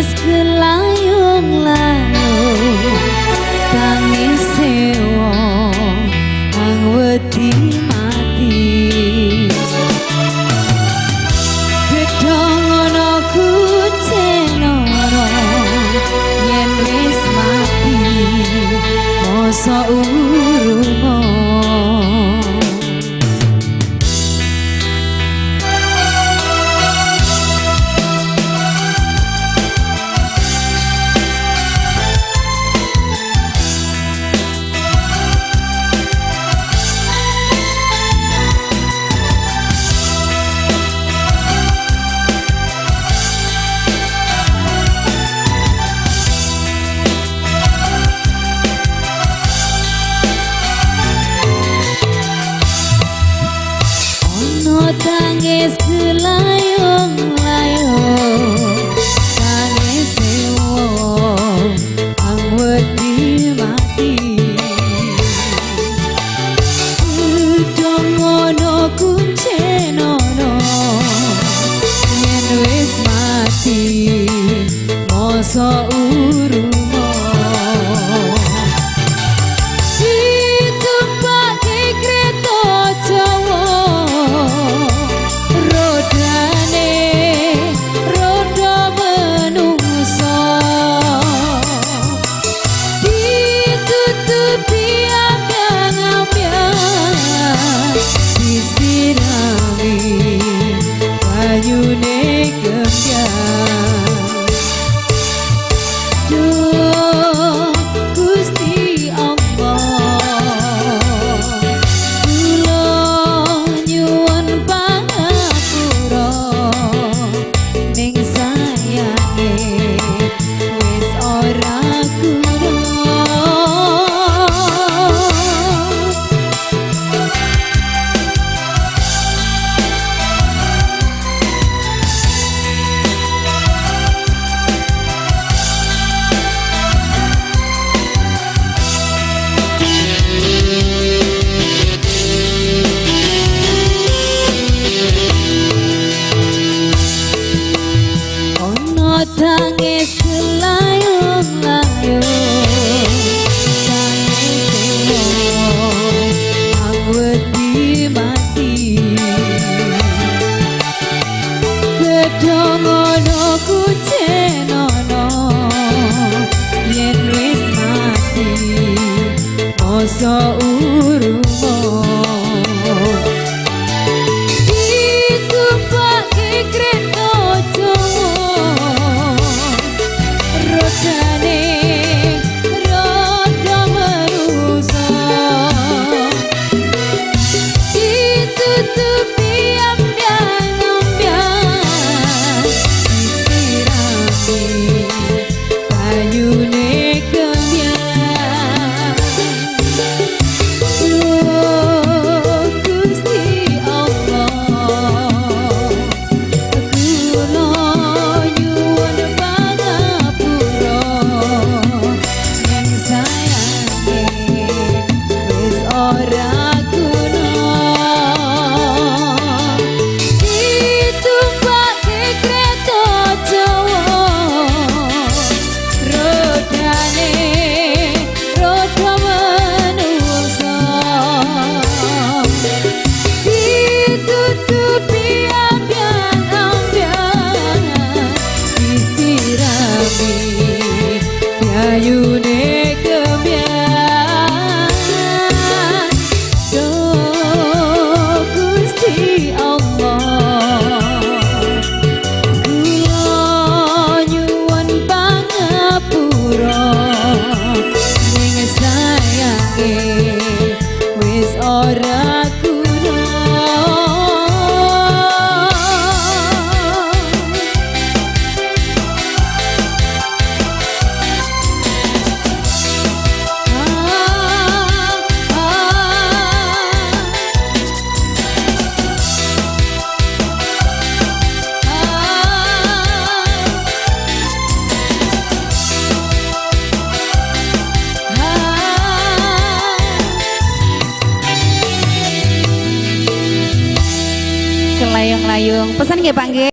Tangis kelayung-layung, tangis wong kang wedi mati. Gedhong ana kuncenono, yen wis mati mosok urungo. Tangis kelayung-layung, tangis wong kang wedi mati. Gedhong ana kuncenono, yen wis mati mosok urungo. Ditumpake kreta Jawa, rodane roda menungso, ditutupi ambyang-ambyang, disirami banyune gembyang. Duh Gusti Allah, kula nyuwun pangapura, ning sayange wis ora guna. Ono tangis kelayung-layung, tangis wong kang wedi mati. Gedhong ana kucenono, yen wis mati mosok urungo. Ditumpake kreta Jawa, rodane roda manusa, ditutupi ambyang-ambyang, disirami banyune gembyang. Duh Gusti Allah, kula nyuwun pangapura, ning sayange wis ora guna. Ditumpake kreta Jawa, rodane roda manungsa, ditutupi ambyang-ambyang, disirami banyune gembyang. Duh Gusti Allah, kula nyuwun pangapura, ning sayange wis ora guna. Kelayung-layung. Pesan nggih Pak nggih.